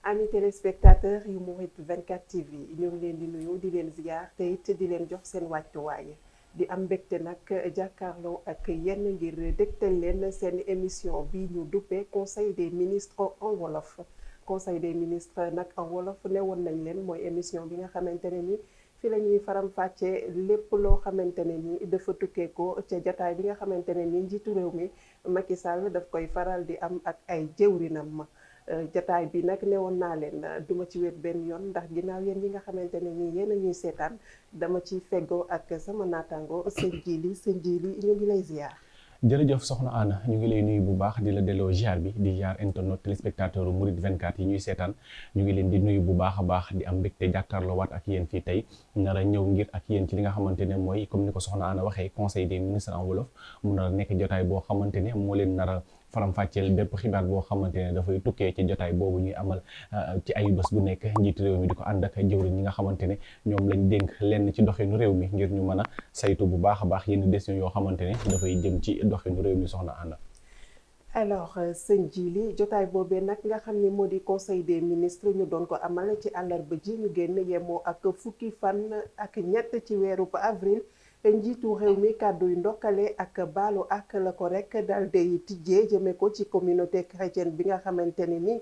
ami téléspectateur yu Mourides 24 TV ñu ngi leen di nuyu di leen ziar te it di leen jox seen wàccuwaay di am mbégte nag jàkkaarloo ak yenn ngir dégtal leen seen émission bi ñu duppee conseil des ministres en wolof. Conseil des ministres nag en wolof ne woon nañ leen mooy émission bi nga xamante ne ni fi la ñuy faram-fàccee lépp loo xamante ne ni dafa tukkeekoo ca jataay bi nga xamante ne ni njiitu réew mi Macky Sall daf koy faral di am ak ay jëwrinam. Jataay bi nag newoon naa leen duma ci wet benn yoon ndax ginnaaw yéen ñi nga xamante ne nii yéen a ñuy seetaan dama ci feggoo ak sama naataango sëñ Jili ñu ngi lay ziar. jërëjëf soxna Anna ñu ngi lay nuyu bu baax di la delloo ziar bi di ziar internet téléspectateur Mourides 24 yi ñuy seetaan ñu ngi leen di nuyu bu baax a baax di am mbégte jàkkaarloo waat ak yéen fii tey nar a ñëw ngir ak yéen ci li nga xamante ne mooy comme ni ko soxna Anna waxee conseil des ministres en wolof mu nar a nekk jotaay boo xamante ne moo leen nar a faram-fàcceel bépp xibaar boo xamante ne dafay tukkee ci jotaay boobu ñuy amal ci ay bés bu nekk njiitu réew mi di ko ànd ak jëwriñ ñi nga xamante ne ñoom lañ dénk lenn ci doxinu réew mi ngir ñu mën a saytu bu baax a baax yenn décision yoo xamante ne dafay jëm ci doxinu réew mi soxna Anna. alors sëñ Jili jotaay boobee nag nga xam ni moo di conseil des ministres ñu doon ko amal ci àllarba ji ñu génn yemoo ak fukki fan ak ñett ci weeru avril. njiitu réew mi kàdduy ndokkale ak baalu ak la ko rek daal day tijjee jëme ko ci communauté chrétienne bi nga xamante ne ni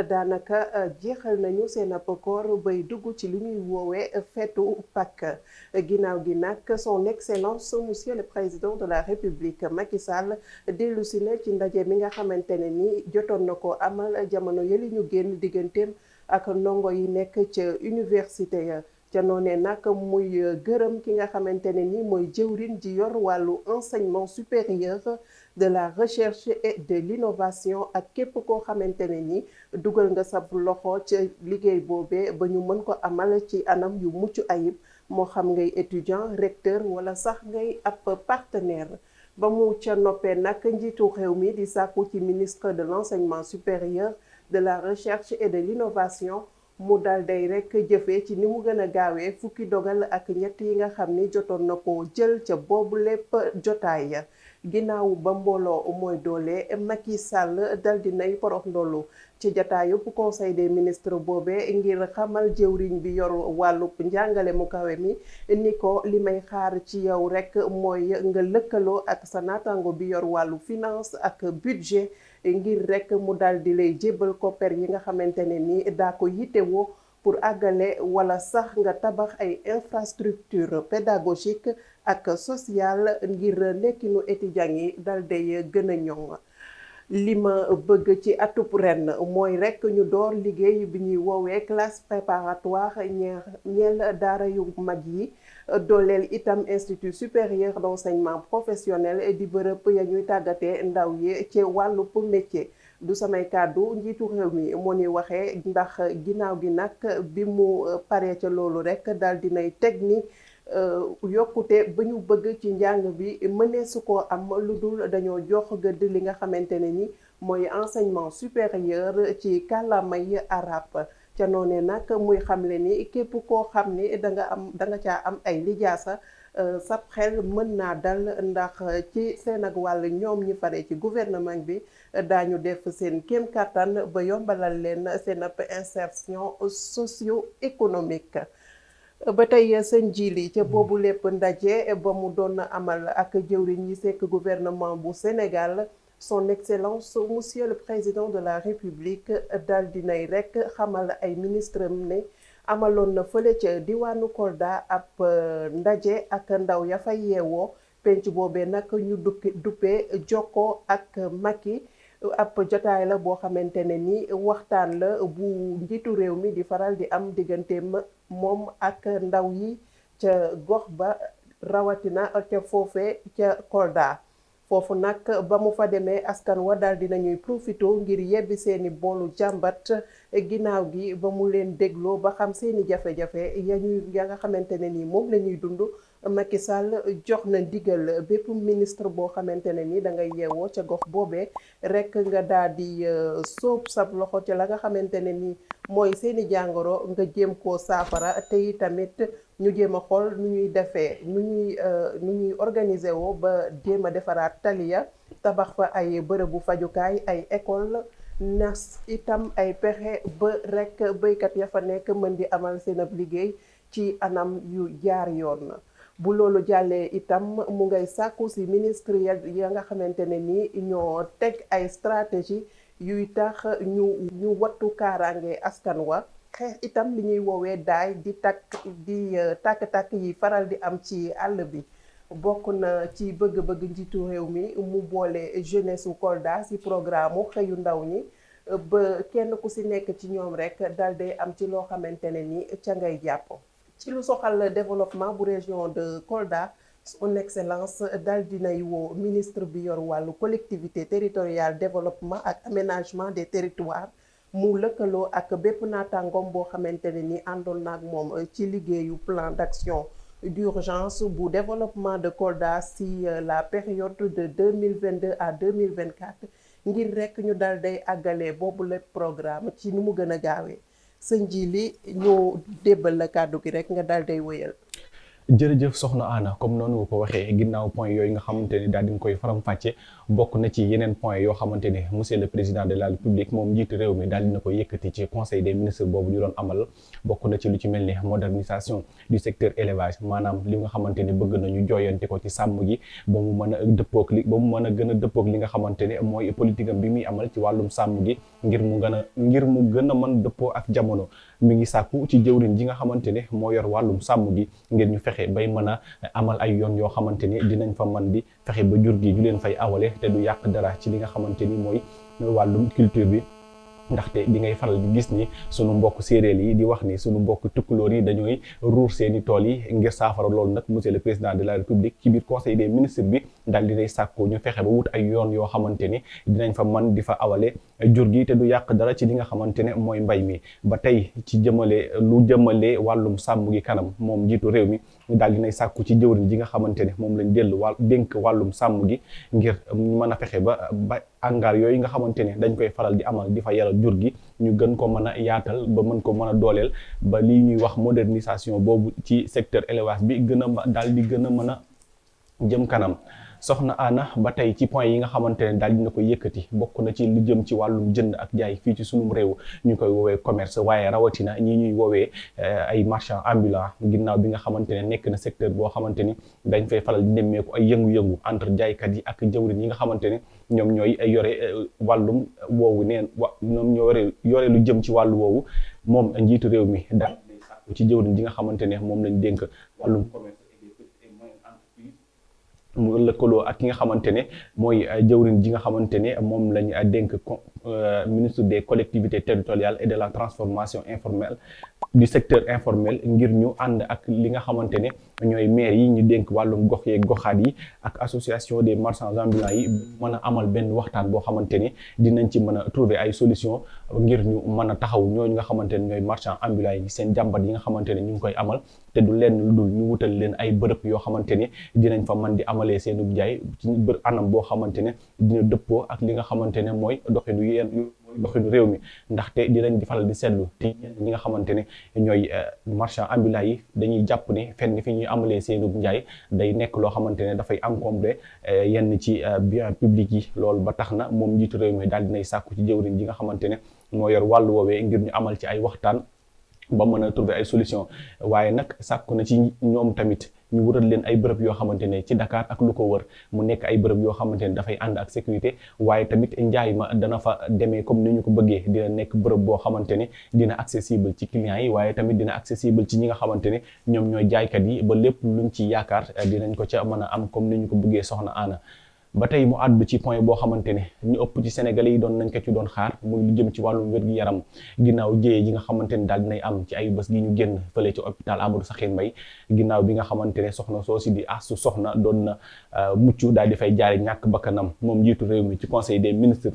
daanaka jeexal nañu seen ab koor bay dugg ci li ñuy woowee feetu Pâques ginnaaw gi nag son excellence monsieur le président de la république Macky Sall dellu si na ci ndaje mi nga xamante ne ni jotoon na ko amal jamono yëli ñu génn digganteem ak ndongo yi nekk ca université ya ca noonee nag muy gërëm ki nga xamante ne ni mooy jëwrin ji yor wàllu enseignement supérieur de la recherche et de l'innovation ak képp koo xamante ne ni dugal nga sab loxo ca liggéey boobee ba ñu mën ko amal ci anam yu mucc ayib moo xam ngay étudiant recteur wala sax ngay ab partenaire ba mu ca noppee nag njiitu réew mi di sàkku ci ministre de l'enseignement supérieur de la recherche et de l'innovation mu dal day rek jëfee ci ni mu gën a gaawee fukki dogal ak ñett yi nga xam ni jotoon na ko jël ca boobu lépp jotaay ya ginnaaw ba mbooloo mooy doole Macky Sall dal di nay porox ndollu ci jataayu conseil des ministres boobee ngir xamal jëwriñ bi yor wàllu njàngale mu kawe mi ni ko li may xaar ci yow rek mooy nga lëkkaloo ak sa naataango bi yor wàllu finance ak budget ngir rek mu dal di lay jébbal koppar yi nga xamante ne ni daa ko yittewoo pour àggale wala sax nga tabax ay infrastructure pédagogique ak sociale ngir nekkinu étudiants yi dal day gën a ñoŋ li ma bëgg ci atub ren mooy rek ñu door liggéey bi ñuy woowee classe préparatoire ñeel daara yu mag yi dooleel itam institut supérieur d'enseignement professionnel di bërëb ya ñuy tàggatee ndaw yi ci wàllu métier du samay kàddu njiitu réew mi moo ni waxee ndax ginnaaw gi nag bi mu paree ca loolu rek daal dinay teg ni yokkute ba ñu bëgg ci njàng bi mënee su koo am lu dul dañoo jox gëdd li nga xamante ne ni mooy enseignement supérieur ci kàllaamay arab ca noone nag muy xamle ni képp koo xam ni da nga caa am ay lijaasa sab xel mën naa dal ndax ci seen ak wàll ñoom ñi fare ci gouvernement bi daañu def seen kéem kattan ba yombalal leen seen ab insertion socio-économique. ba tey sëñ Jili ca boobu lépp ndaje ba mu doon amal ak jëwriñ yi sekk gouvernement bu Sénégal son excellence monsieur le président de la république dal dinay rek xamal ay ministre am ne amaloon na fële ca diwaanu Kolda ab ndaje ak ndaw ya fay yeewoo penc boobee nag ñu duppee jokkoo ak Macky ab jotaay la boo xamante ne ni waxtaan la bu njiitu réew mi di faral di am digganteem moom ak ndaw yi ca gox ba rawatina ca foofe ca Kolda foofu nag ba mu fa demee askan wa daal dinañuy profito ngir yebbi seeni boolu jàmbat ginnaaw gi ba mu leen dégloo ba xam seeni jafe-jafe ya nga xamante ne ni moom la ñuy dund Macky Sall jox na ndigal bépp ministre boo xamante ne ni da ngay yeewoo ca gox boobee rek nga daal di sóob sab loxo ca la nga xamante ne ni mooy seeni jàngoro nga jéem koo saafara te tamit ñu jéem a xool nu ñuy defee nu ñuy organiser woo ba jéem a defaraat taliya tabax fa ay bërëbu fajukaay ay école nas itam ay pexe ba rek béykat ya fa nekk mën di amal seen ab liggéey ci anam yu jaar yoon. Bu loolu jàllee itam mu ngay sàkku ci ministre ya nga xamante ne ni ñoo teg ay stratégie yuy tax ñu wattu kaaraange askan wa xeex itam li ñuy woowee daay di tàkk-tàkk yi faral di am ci àll bi. bokk na ci bëgg-bëgg njiitu réew mi mu boole jeunesse su Kolda ci programme mu xëyu ndaw ñi ba kenn ku ci nekk ci ñoom rek dal day am ci loo xamante ne ni ca ngay jàpp. ci lu soxal développement bu région de Kolda son excellence dal dinay woo ministre bi yor wàllu collectivité territoriale développement ak aménagement des territoires mu lëkkaloo ak bépp naataangoom boo xamante ne ni àndoon na ak moom ci liggéeyu plan d'action d'urgence bu développement de Kolda si la période de 2022 à 2024 ngir rek ñu dal day àggale boobu le programme ci ni mu gën a gaawee sëñ ji li ñu débbal la kàddu gi rek nga dal day wëyal. jërëjëf soxna Anna comme noonu nga ko waxee ginnaaw point yooyu nga xamante ni daal di nga koy faram-fàcce bokk na ci yeneen point yoo xamante ne monsieur le président de la république moom njiitu réew mi daal dina ko yëkkati ci conseil des ministres boobu ñu doon amal bokk na ci lu ci mel ni modernisation du secteur élevage maanaam li nga xamante ne bëgg nañu jooyante ko ci sàmm gi ba mu mën a dëppoog li ba mu mën a gën a dëppoog li nga xamante ne mooy politique am bi muy amal ci wàllum sàmm gi ngir mu gën a mën dëppoo ak jamono mi ngi sàkku ci jëwriñ ji nga xamante ne moo yor wàllum sàmm gi ngir ñu fexe bay mën a amal ay yoon yoo xamante ni dinañ fa mën di fexe ba jur gi ñu leen fay awale te du yàq dara ci li nga xamante ni mooy wàllum culture bi. ndaxte di ngay faral di gis ni sunu mbokk séeréer yi di wax ni sunu mbokk tukkulóor yi dañooy ruur seeni tool yi ngir saafara loolu nag monsieur le président de la république ci biir conseil des ministres bi daal dinay sàkku ñu fexe ba wut ay yoon yoo xamante ni dinañ fa mën di fa awale jur gi te du yàq dara ci li nga xamante ne mooy mbay mi ba tey ci jëmale wàllum sàmm gi kanam moom njiitu réew mi daal dinay sàkku ci jëwriñ ji nga xamante ne moom lañ dénk wàllum sàmm gi ngir mën a fexe ba angaar yooyu nga xamante ne dañ koy faral di amal di fa yaral jur gi ñu gën ko mën a yaatal ba mën ko mën a dooleel ba lii ñuy wax modernisation boobu ci secteur élevage bi gën a daal di gën a mën a jëm kanam. soxna Anna ba tey ci point yi nga xamante ne daal dina ko yëkkati bokk na ci lu jëm ci wàllum jënd ak jaay fii ci sunum réew ñu koy woowee commerce waaye rawatina ñi ñuy woowee ay marchand ambulant ginnaaw bi nga xamante ne nekk na secteur boo xamante ni dañ fay faral di nemmeeku ay yëngu-yëngu entre jaaykat yi ak jëwriñ yi nga xamante ne ñoom ñooy yore wàllum woowu ñoom ñoo yore lu jëm ci wàllu woowu moom njiitu réew mi daal ci jëwriñ ji nga xamante ne moom lañ dénk wàllum commerce mu lëkkaloo ak ki nga xamante ne mooy jëwriñ ji nga xamante ne moom lañ dénk ministre des collectivités territoriales et de la transformation informelle du secteur informel ngir ñu ànd ak li nga xamante ne ñooy maire yi ñu dénk wàllum gox yeeg goxaat yi ak association des marchands ambulants yi mën a amal benn waxtaan boo xamante ne dinañ ci mën a trouver ay solution ngir ñu mën a taxaw ñooñu nga xamante ne ñooy marchands ambulants yi seen jàmbat yi nga xamante ne ñu ngi koy amal te du lenn lu dul ñu wutal leen ay bërëb yoo xamante ne dinañ fa mën di amalee seenu jaay ci anam boo xamante ne dina dëppoo ak li nga xamante ne mooy doxinu réew mi ndaxte dinañ di faral di seetlu te ñi nga xamante ne ñooy marchand ambulant yi dañuy jàpp ne fenn fi ñuy amalee seenu njaay day nekk loo xamante ne dafay encombré yenn ci bien public yi loolu ba tax na moom njiitu réew mi daal dinay sàkku ci jëwriñ ji nga xamante ne moo yor wàllu woowee ngir ñu amal ci ay waxtaan ba mën a trouver ay solution waaye nag sàkku na ci ñoom tamit ñu wutal leen ay bërëb yoo xamante ne ci Dakar ak lu ko wër mu nekk ay bërëb yoo xamante ne dafay ànd ak sécurité waaye tamit njaay ma dana fa demee comme ni ñu ko bëggee dina nekk bërëb boo xamante ne dina accessible ci clients yi waaye tamit dina accessible ci ñi nga xamante ne ñoom ñooy jaaykat yi ba lépp luñ ci yaakaar dinañ ko ca mën a am comme ni ñu ko bëggee soxna Anna. ba tey mu àddu ci point boo xamante ne ñu ëpp ci Sénégalais yi doon nañ ko ci doon xaar muy lu jëm ci wàllum wér-gu-yaram ginnaaw jéyee ji nga xamante ne daal dinay am ci ay bés gi ñu génn fële ci hôpital Amadou Sakhir Mbaye ginnaaw bi nga xamante ne soxna soosi di Astou Sokhna doon na mucc daal di fay jaare ñàkk bakkanam moom njiitu réew mi ci conseil des ministres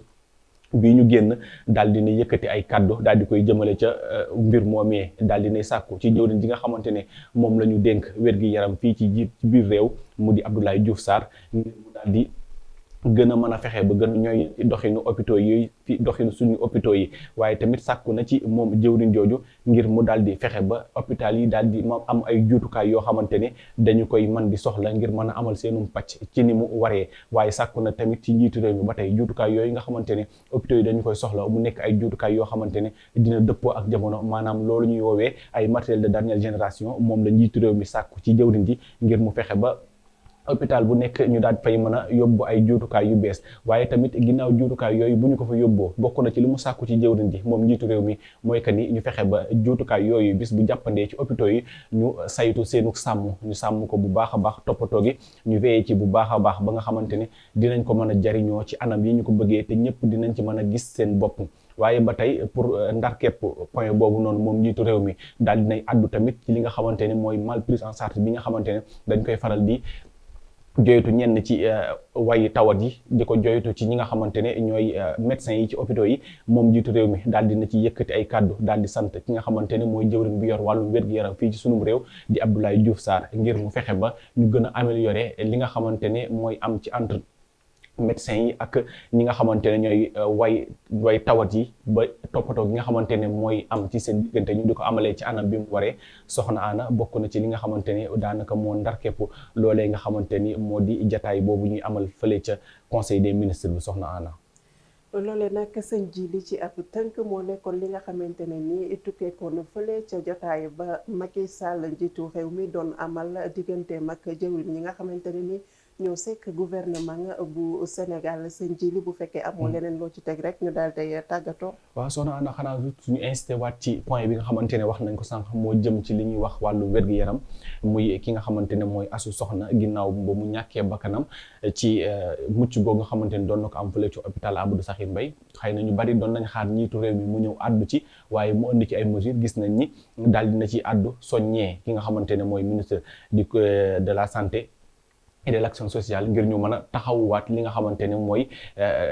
bi ñu génn daal dina yëkkati ay kaddu daal di koy jëmale ca mbir moomee daal dinay sàkku ci jëwriñ ji nga xamante ne moom la ñu dénk wér-gu-yaram fii ci biir réew mu di Abdoulaye Diouf Sarr ngir mu daal di gën a mën a fexe ba gën ñooy doxinu hôpitaux yi fi doxinu suñu hôpitaux yi waaye tamit sàkku na ci moom jëwriñ jooju ngir mu daal di fexe ba hôpital yi daal di moom am ay juutukaay yoo xamante ne dañu koy mën di soxla ngir mën a amal seenum pàcc ci ni mu waree waaye sàkku na tamit ci njiitu réew mi ba tey juutukaay yooyu nga xamante ne hôpitaux yi dañu koy soxla mu nekk ay juutukaay yoo xamante ne dina dëppoo ak jamono maanaam loolu ñuy woowee ay matériel de dernière génération moom la njiitu réew mi sàkku ci jëwriñ ji ngir mu fexe ba hôpital bu nekk ñu daal fay mën a yóbbu ay juutukaay yu bees waaye tamit ginnaaw juutukaay yooyu bu ñu ko fa yóbboo bokk na ci li mu sàkku ci jëwriñ ji moom njiitu réew mi mooy que ni ñu fexe ba juutukaay yooyu bis bu jàppandee ci hôpitaux yi ñu saytu seenu sàmm ñu sàmm ko bu baax a baax toppatoo gi ñu veillé ci bu baax a baax ba nga xamante ne dinañ ko mën a jariñoo ci anam yi ñu ko bëggee te ñëpp dinañ ci mën a gis seen bopp waaye ba tey pour ndar képp point boobu noonu moom njiitu réew mi daal dinay addu tamit ci li nga xamante ne mooy mal prise en charge bi nga xamante ne dañ koy faral di joytu ñenn ci way tawat yi di ko joytu ci ñi nga xamante ne ñooy médecins yi ci hôpitaux yi moom njiitu réew mi daal dina ci yëkkati ay kàddu daal di sant ki nga xamante ne mooy jëwriñ bi yor wàllum wér-gu-yaram fii ci sunum réew di Abdoulaye Diouf Sarr ngir mu fexe ba ñu gën a améliorer li nga xamante ne mooy am ci entre médecins yi ak ñi nga xamante ne ñooy way tawat yi ba toppatoo gi nga xamante ne mooy am ci seen diggante ñu di ko amalee ci anam bi mu waree soxna Anna bokk na ci li nga xamante ne daanaka moo ndar képp loolee nga xamante ni moo di jataay boobu ñuy amal fële ca conseil des ministres bi soxna Anna. loolee nag sëñ ji li ci ab tënk moo nekkoon li nga xamante ne nii tukkeekoon fële ca jotaay ba Macky Sall njiitu réew mi doon amal digganteem ak jëwriñ ñi nga xamante ne nii ñoo sekk gouvernement bu Sénégal sëñ ji li bu fekkee amoo leneen loo ci teg rek ñu daal di tàggatoo. waaw soxna Anna xanaa suñu insisté waat ci point bi nga xamante ne wax nañ ko sànq moo jëm ci li ñuy wax wàllu wér-gu-yaram muy ki nga xamante ne mooy Asu Soxna ginnaaw ba mu ñàkkee bakkanam ci mucc googu nga xamante ne doon na ko am fële ci hôpital Abdou Sakhir Mbaye xëy na ñu bari doon nañ xaar njiitu réew mi mu ñëw àddu ci waaye mu indi ci ay mesures gis nañ ni daal dina ci àddu soññee ki nga xamante ne mooy ministre de la santé et de l'action sociale ngir ñu mën a taxawuwaat li nga xamante ne mooy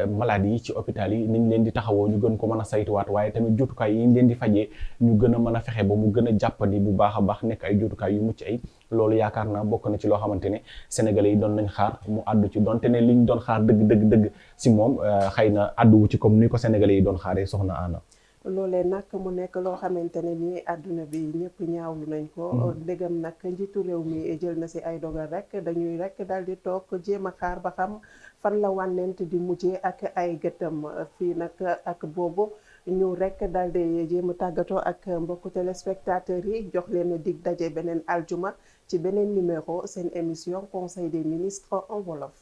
maladies yi ci hôpital yi niñ leen di taxawoo ñu gën ko mën a saytuwaat waaye tamit jutukaay yi ñu leen di fajee ñu gën a mën a fexe ba mu gën a jàppandi bu baax a baax nekk ay jutukaay yu mucc ay loolu yaakaar naa bokk na ci loo xamante ne sénégalais yi doon nañ xaar mu àddu ci donte ne liñ doon xaar dëgg si moom xëy na àdduwu ci comme ni ko sénégalais yi doon xaaree soxna Anna. loolee nag mu nekk loo xamante ne nii àdduna bi ñëpp ñaawlu nañ ko ndegam nag njiitu réew mi jël na si ay dogal rek dañuy rek daal di toog jéem a xaar ba xam fan la wànnent di mujjee ak ay gëttam fii nag ak boobu ñu rek daal di jéem a tàggatoo ak mbokku téléspectateurs yi jox leen dig daje beneen aljuma ci beneen numéro seen émission conseil des ministres en wolof.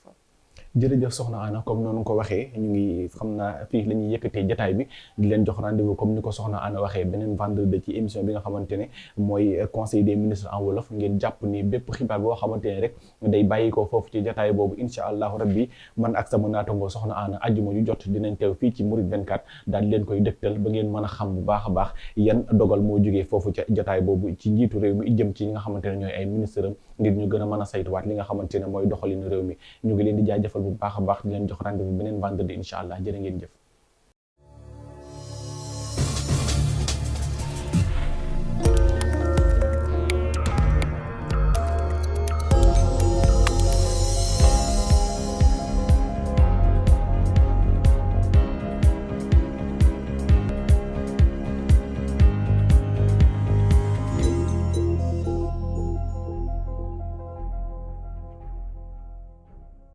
jërëjëf soxna Anna comme noonu ko waxee ñu ngi xam naa fii la ñuy yëkkatee jataay bi di leen jox rendez-vous comme ni ko soxna Anna waxee beneen vendredi ci émission bi nga xamante ne mooy conseil des ministres en wolof ngeen jàpp ni bépp xibaar boo xamante ne rek day bàyyi ko foofu ci jataay boobu incha allahu rabbi man ak sama naatangoo soxna Anna ajjuma yu jot dinañ teew fii ci Mouride 24 daal di leen koy dëgtal ba ngeen mën a xam bu baax a baax yan dogal moo jógee foofu ca jataay boobu ci njiitu réew mi jëm ci ñi nga xamante ne ñooy ay ministre am ngir ñu gën a mën a saytuwaat li nga xamante ne mooy doxalinu réew mi ñu ngi leen di jaajëfal bu baax a baax di leen jox rendez-vous beneen vendredi incha allah jërë ngeen jëf